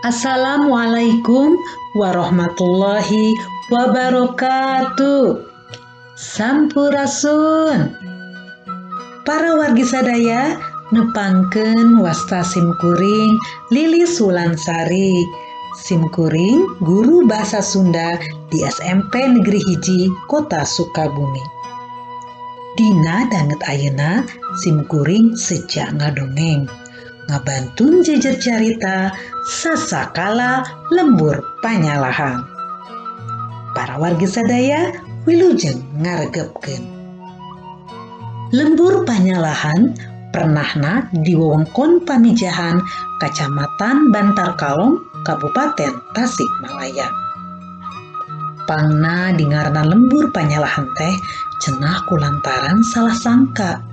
Assalamualaikum warahmatullahi wabarakatuh. Sampurasun. Para wargi sadaya, nepangkeun wasta simkuring Lilis Wulansari. Simkuring guru bahasa Sunda di SMP Negeri Hiji Kota Sukabumi. Dina danget ayeuna simkuring sejak ngadongeng. Ngabantun jejer carita sasakala lembur panyalahan. Para wargi sadaya wilujeng ngaregepkeun. Lembur panyalahan pernahna di wewengkon Pamijahan, Kacamatan Bantarkalong, Kabupaten Tasikmalaya. Pangna dingaranna lembur panyalahan teh cenah kulantaran salah sangka.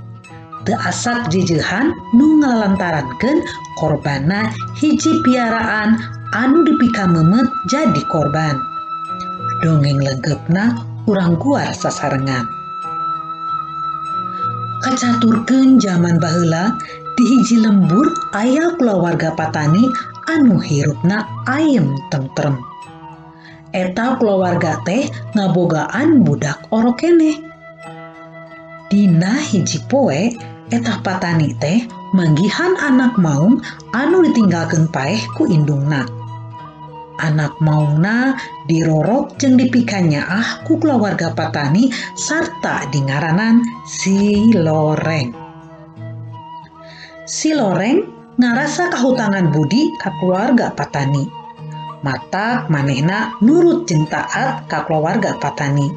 Teu asak jejehan nu ngalalantarankeun korbanna hiji piaraan anu dipikamemet jadi korban. Dongeng lengkepna urang guar sasarengan. Kacaturkeun jaman baheula di hiji lembur aya kulawarga patani anu hirupna ayem tentrem. Eta kulawarga teh ngabogaan budak orok keneh. Dina hiji poe eta patani teh manggihan anak maung anu ditinggalkeun paeh ku indungna. Anak maungna dirorok jeung dipikanyaah ku kulawarga patani sarta dingaranan si Loreng. Si Loreng ngarasa kahutangan budi ka kulawarga patani. Matak manehna nurut jeung taat ka kulawarga patani.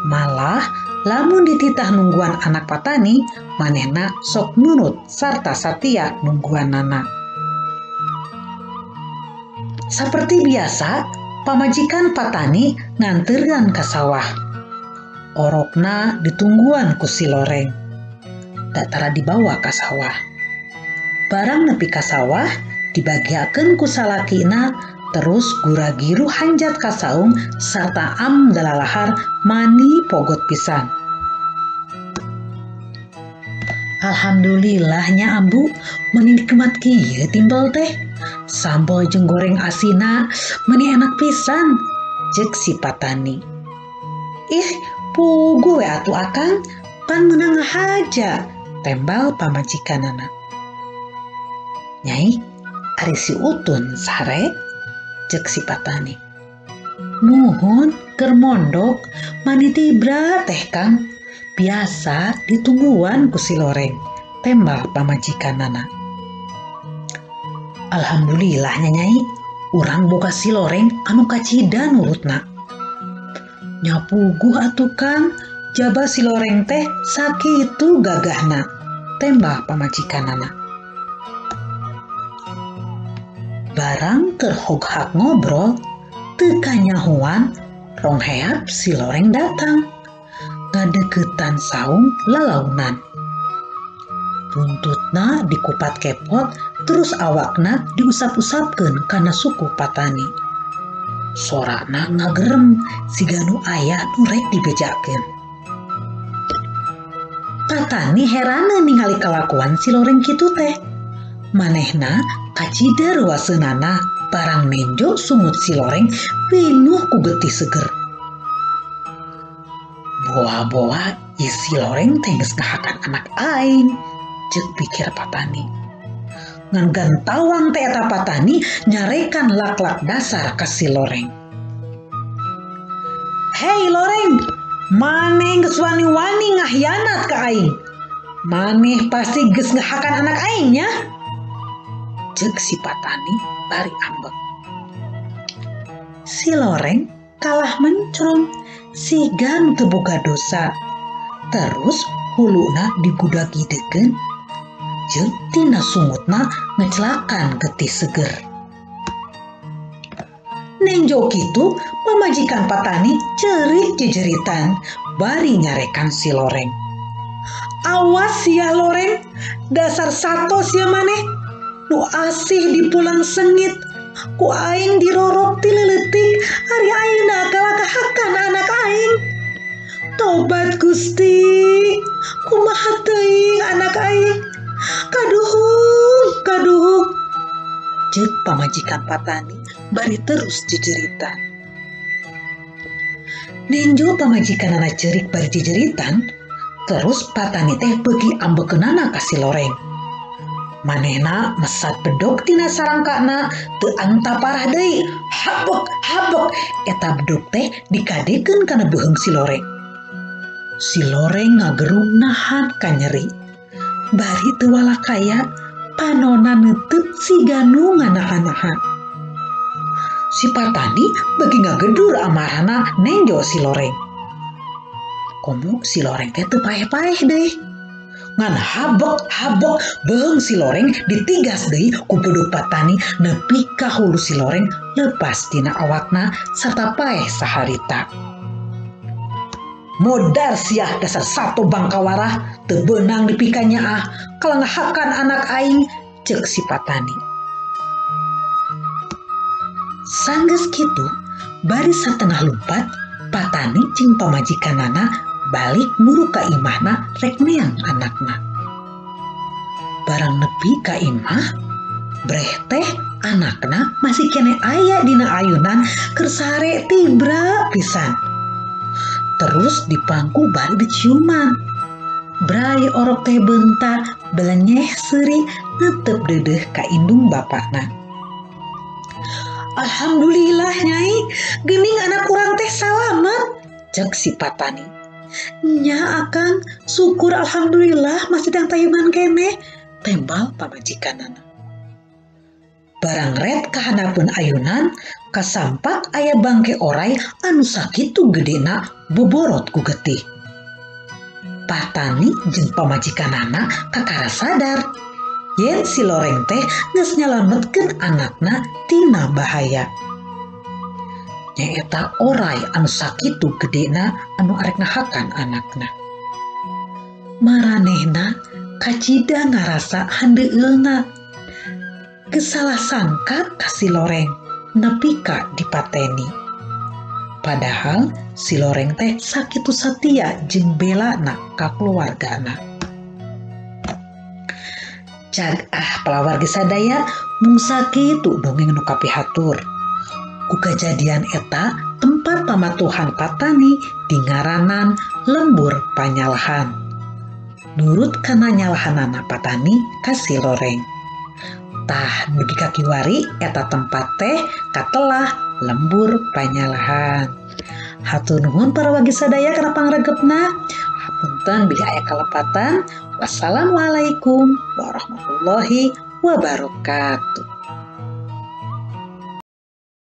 Malah lamun dititah nungguan anak patani, manehna sok nurut sarta satia nungguanana. Saperti biasa, pamajikan patani ngantergan ka sawah. Orokna ditungguan ku si Loreng. Datara dibawa ka sawah. Barang nepi ka sawah, dibagiakeun ku salakina, terus gura-giru hanjat ka saung sarta am dalalahar mani pogot pisan. Alhamdulillahnya ambu, meni nikmat kieu timbel teh. Sambal jeung goreng asina meni enak pisan, ceuk si patani. Ih, puguh we atuh akang, pan meunang ngahaja, tembal pamajikanana. Nyai, ari si Utun sare, ceuk si patani. Nuhun keur mondok, mani tibra teh kang. Biasa ditungguan ku si Loreng, tembal pamajikanana. Alhamdulillah nyai, urang boga si Loreng anu kacida nurutna. Nya puguh atuh kang, jaba si Loreng teh sakitu gagahna, tembal pamajikanana. Barang keur hoghak ngobrol, teu kanyahoan rongheap si Loreng datang. Ngadeukeutan saung lalaunan. Buntutna dikupat kepot, terus awakna diusap-usapkeun kana suku patani. Sorana ngagerem siga nu aya nu rek dibejakeun. Patani heraneun ningali kalakuan si Loreng kitu teh. Manehna kacida ruaseunana barang nenjo sungut si Loreng pinuh ku getih seger. Boa-boa ieu si Loreng teh geus ngahakan anak aing, ceuk pikir patani. Ngan gantawang teh eta patani nyarekan lak-lak dasar ka si Loreng. Hei Loreng, maneh geus wani-wani ngahianat ka aing. Maneh pasti geus ngahakan anak aing nya, ceuk si patani bari ambek. Si Loreng kalah mencrong, siga nu teu boga dosa. Terus huluna digudag-gidegeun, jeung tina sungutna ngecelakan getih seger. Nenjo kitu pamajikan patani cerik jejeritan bari nyarekan si Loreng. Awas sia Loreng, dasar sato sia maneh, nu asih dipulang sengit, ku aing dirorok ti leuletik, ari ayeuna kalah kahakan anak aing. Tobat Gusti, kumaha teuing anak aing, kaduhung kaduhung. Ceuk pamajikan Patani bari terus jejeritan. Nenjo pamajikanana ceurik bari jejeritan, terus Patani teh beuki ambekeunana ka si Loreng. Manehna mesat bedog tina sarangkana teu anta parah deui, habek habek eta bedog teh dikadekeun kana beuheung si Loreng. Si Loreng ngagerung nahan kanyeri. Bari teu walakaya, panona neuteup siga nu nganaha-naha. Si Patani beuki ngagedur amarahna nenjo si Loreng. Komo si Loreng teh teu paeh-paeh deui. Ngan habek habek beuheung si Loreng ditigas deui ku bedog Patani nepi ka hulu si Loreng lepas tina awakna sarta paeh saharita. Modar siah dasar sato bangkawarah teu beunang dipikanyaah kalangahakan anak aing, ceuk si Patani. Sanggeus kitu bari satengah lumpat Patani jeung pamajikanana balik muru ka imahna rek neang anakna. Barang nepi ka imah, breh teh anakna masih keneh aya dina ayunan keur sare tibra pisan. Terus dipangku bari diciuman. Brai orok teh bentar belenyeh seuri netep deudeuh ka indung bapakna. Alhamdulillah nyai, geuning anak urang teh salamet, ceuk si Patani. Nya akang, syukur alhamdulillah masih dang tayuman keneh, tembal pamajikanana. Barang red kahanapeun ayunan, kasampak aya bangke orai anu sakitu gedena boborot ku getih. Patani jeung pamajikanana kakara sadar yen si Loreng teh geus nyalametkeun anakna tina bahaya. Nyaeta orai anu sakitu gedena anu arek ngahakan anakna. Maranehna kacida ngarasa handeueulna. Geus salah sangka ka si Loreng nepi ka dipateni. Padahal si Loreng teh sakitu satia jeung belana ka keluargana. Cag ah palawargi sadaya mung sakitu dongeng nu kapihatur. Ku kajadian eta tempat pamatuhan Patani dingaranan lembur panyalahan. Nurut kana nyalahanana Patani ka si Loreng. Tah dugi ka kiwari eta tempat teh katelah lembur panyalahan. Hatur nuhun para wargi sadaya kana pangregepna. Hapunten bilih aya kalepatan. Wassalamualaikum warahmatullahi wabarakatuh.